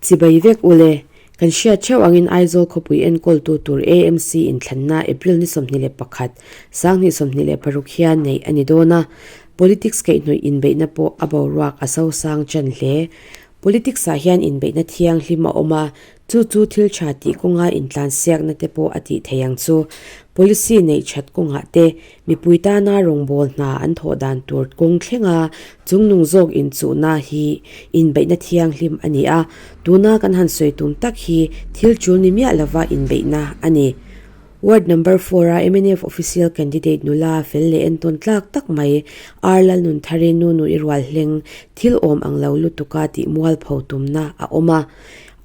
Chibai vek ule, kan hriat theuh angin Aizawl khawpui enkawltu tur AMC inthlanna April ni 21, 2026 hian neih a ni dawn a. Politics kaihhnawih inbeihna pawh a boruak a sosang chan hle. Politics ah hian inbeihna thianghlim a awm a, chu chu thil tha tih kawnga intlansiakna te pawh a tih thei ang chu. Policy neih that kawngah te, mipui tana rawngbâwl hna an thawh dan tur kawng thlenga chungnung zawk inchuhna hi inbeihna thianghlim a ni a, tuna kan han sawi tum tak hi thil tul ni miah lova inbeihna a ni. Ward number four-a mnf official candidate nula fel leh entawn tlak tak mai R Lalnunthari nu nu i rual hleng thil awm ang lo lutuka tih mualpho tumna a awm a.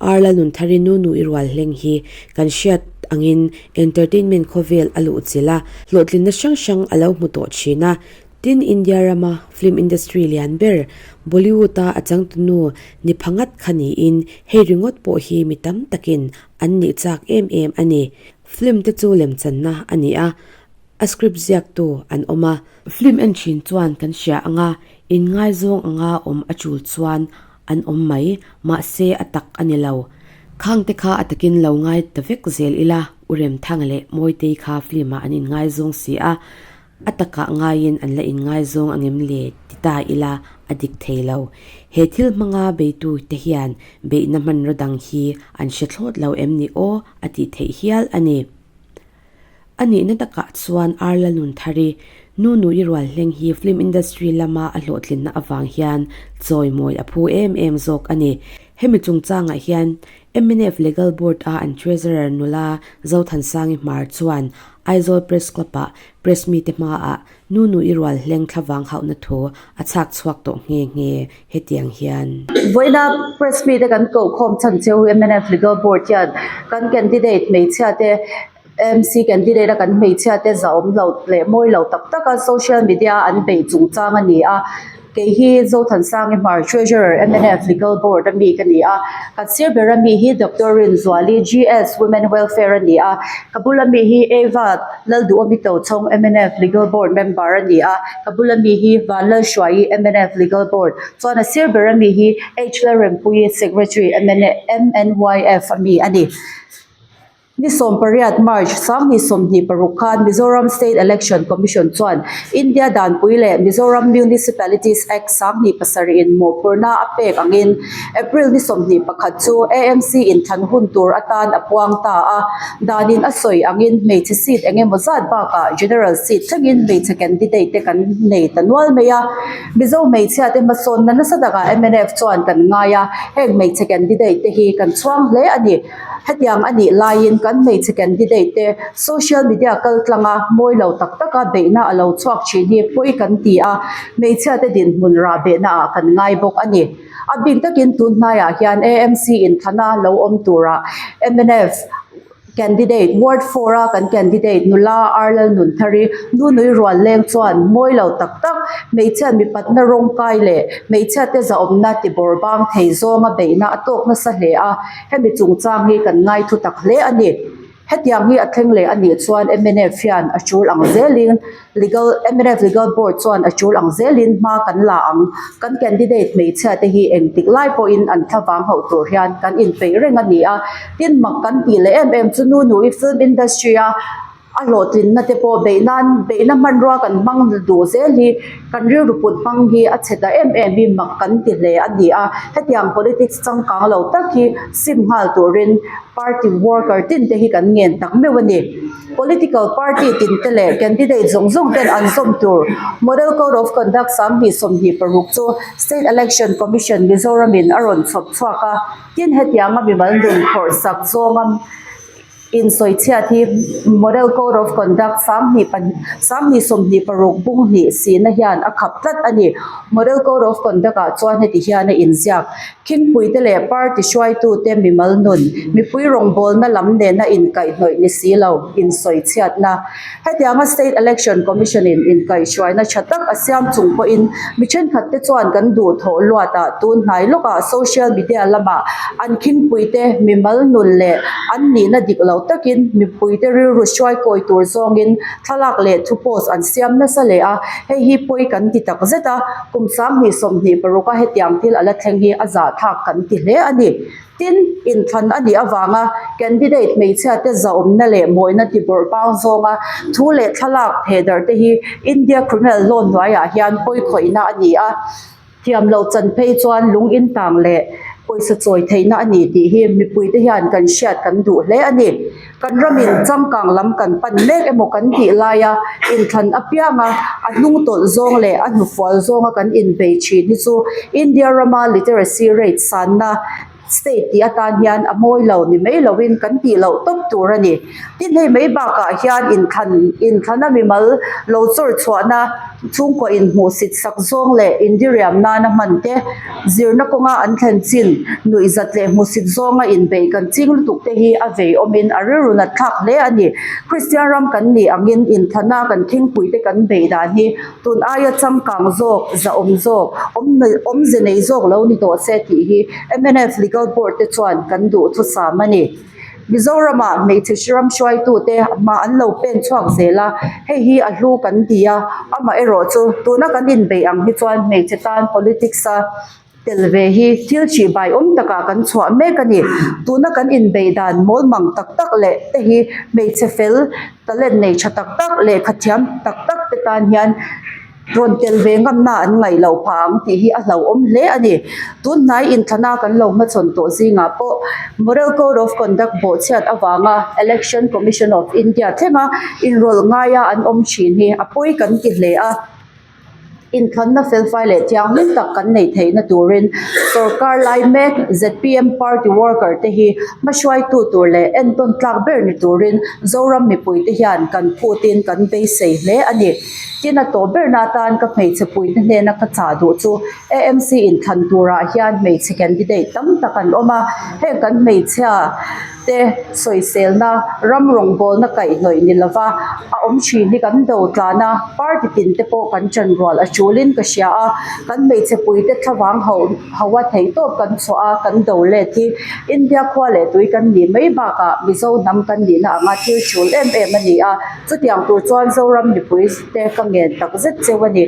R Lalnunthari nu nu i rual hleng hi kan hriat angin entertainment khawvel a luhchilh a, hlawhtlinna hrang hrang a lo hmu tawh thin a. Tin, India rama film industry lian ber Bollywood-a a changtunu ni pha ngat kha niin hei ringawt pawh hi mi tam takin an nih chak em em a ni. Film te chu lemchanna a ni a, a script ziaktu an awm a. Film en thin chuan kan hria ang a, inngaizawng anga awm a tul chuan an awm mai, mahse a tak a ni lo. Khang te kha a takin lo ngai ta vek zel ila, U Remthanga leh Mawitei kha film ah an inngaizawng si a, A takah ngaiin an la inngaizawng angem le ti ta ila a dik thei lo. He thil hmanga beitu te hian beihna hmanraw dang hi an hre thlawt lo em ni aw a tih theih hial a ni. A nihna takah chuan Arla Nunthari, Nu Nui Rualhleng hi film industry lama a hlawhtlinna avang hian chawimawi a phu em em zawk a ni. Hemi chungchangah hian Mnf Legal Board a an Treasurer nula Zothansangi Hmar chuan Aizawl Press Club-ah Press mite hmaah Nu Nui Rualhleng thlavang hauhna thu a chhak chhuak tawh nghe nghe hetiang hian. Vawiina Press mite kan kohkhawm chhan cheu mnf Legal Board hian kan candidate hmeichhia te MC candidate a kan hmeichhia te zahawm lo leh mawi lo tak tak a social media an beih chungchang a ni a kei hi Zothansangi Hmar Treasurer mnf Legal Board a mi ka ni a kan sir ber a mi hi Doctor Rinzuali GS Women Welfare a ni a ka bula mi hi Eva Lalduhawmi Tochhawng mnf Legal Board member a ni a ka bula mi hi Vanlalhruaii mnf Legal Board chuan a sir ber a mi hi H Lalrempuii Secretary MNYF a mi a ni. Ni 18 March, 2026 khan Mizoram State Election Commission chuan India Danpui leh Mizoram Municipalities Act 2007 in mawhphurhna a pek angin April ni 21 chu AMC inthlan hun tur atan a puang ta a. Danin a sawi angin hmeichhe seat eng emaw zat bakah General seat thlengin hmeichhe candidate te kan nei ta nual mai a. Mizo hmeichhia te hmasawnna nasa takah mnf chuan kan ngai a, heng hmeichhe candidate te hi kan chhuang hle a ni. Hetiang a nih laiin kan hmeichhe candidate te social media kal tlanga mawi lo tak taka beihna a lo chhuak thin hi pawi kan ti a, hmeichhia te dinhmun rah behna ah kan ngai bawk a ni. A bik takin tun hnaiah hian AMC inthana lo awm turah mnf candidate ward four a kan candidate nula Arlal Nunthari nu nui rual leng chuan mawi lo tak tak hmeichhia mipatna rawng kai leh hmeichhia te zahawmna ti bawr bang thei zawnga beihna a tawk nasa hle a. Hemi chungchang hi kan ngai thu tak hle a ni. Hetiang hi a thleng leh a nih chuan mnf hian a tul ang zelin legal mnf legal board chuan a tul ang zelin hma kan la ang. Kan candidate hmeichhia te hi engtik lai pawhin an thlavang hauh tur hian kan inpeih reng a ni a. Tin mak kan tih leh em em chu nu nui film industry a A hlawhtlinna te pawh beih nan beihna hmanrua kan hmang duh zel hi kan rilru put hmang hi a chhe ta em em hi mak kan ti hle a ni a. Hetiang politics changkang lo tak hi sim nghal turin party worker tin te hi kan ngen tak meuh a ni. Political party tin te leh candidate zawng zawng ten an zawm tur Model Code of Conduct 2026 chu State Election Commission Mizoram in a rawn chhawp chhuak a. Tin hetianga mimal nun phawrh sak zawnga Insawichhiat hi Model Code of Conduct 2026 bung hnih sihna hian a khap tlat a ni. Model Code of Conduct ah chuan heti hian a inziak, Khingpuite leh party hruaitute mimal nun, mipui rawngbawlna lam nena inkaihhnawih ni si lo, insawichhiatna. Hetianga State Election Commission in inkaihhruaina tha tak a siam chung pawhin mi thenkhat te chuan kan duhthawh luatah tun hnai lawkah social media lamah an khingpuite mimal nun leh an nihna dik lo takin mipuite rilru hruai kawi tur zawngin thlalak leh thu post an siam nasa leh a, hei hi pawi kan ti tak zet a, kum 2026 a hetiang thil a la thleng hi a zahthlak kan ti hle a ni. Tin, inthlan a nih avanga candidate hmeichhia te zahawmna leh mawina ti bawrh bang zawnga thu leh thlalak thehdarh te hi India Criminal Law hnuaiah hian pawikhawihna a ni a. Thiam loh chan phei chuan lung intang leh pawisa chawi theihna a ni tih hi mipuite hian kan hriat kan duh hle a ni. Kan ramin changkang lam kan pan mek emaw kan tih laia inthlan apianga a hnungtawlh zawng leh a hnufual zawnga kan inbei thin hi chu India rama literacy rate sanna State tih atan hian a mawi lo ni mai loin kan tih loh tawp tur a ni. Tin hei mai bakah hian inthlan inthlana mimal lo chawr chhuahna chhungkaw inhmuhsit sak zawng leh indiriam nana hman te, zirna kawnga an thlen chin nuihzat leh hmuhsit zawnga inbeih kan ching lutuk te hi a vei awmin a rilru nat thlak hle a ni. Kristian ram kan nih angin inthlana kan thingpuite kan beih dan hi Tun aia changkang zawk, zahawm zawk, awmze nei zawk lo ni tawh se tih hi mnf Legal Board te chuan kan duh thusam a ni. Mizoramah hmeichhe ram hruaitute hma an lo pen chhuak zel a, hei hi a hlu kan ti a, amaherawhchu tuna kan inbeih ang hi chuan hmeichhe tan politics a Tel ve hi thil ṭih bai awm takah kan chhuah mek a ni. Tuna kan inbeih dan mawl mang tak tak leh te hi hmeichhe fel, talent nei ṭha tak tak, lehkha thiam tak tak te tan hian rawn tel ve ngamna an ngaih loh phah ang tih hi a hlauhawm hle a ni. Tun hnai inthlana kan lo hmachhawn tawh zingah pawh Model Code of Conduct bawhchhiat avanga Election Commission of India thlenga inrawlh ngaia an awm ṭhin hi a pawi kan ti hle a. Inthlanna felfai leh thianghlim tak kan neih theihna turin sorkar lai mek zpm party worker te hi hmahruaitu tur leh entawn tlak ber ni turin Zoram mipui te hian kan phutin kan beisei hle a ni. Tin a tawh berna atan ka hmeichhe puite hnena ka chah duh chu AMC inthlan turah hian hmeichhe candidate tam tak an awm a, heng kan hmeichhia te sawiselna, ram rawngbawlna kaihhnawih ni lova a awm thin hi kan do tlan a, party tin te pawh kan ṭan rual a ṭulin ka hria a, kan hmeichhe puite thlavang ho hoa theihtawp kan chhuah a, kan do let hi India khua leh tui kan nih mai bakah Mizo hnam kan nihna anga thil ṭul em em a ni a, chutiang tur chuan Zoram mipui te ka ngen takzet cheu a ni.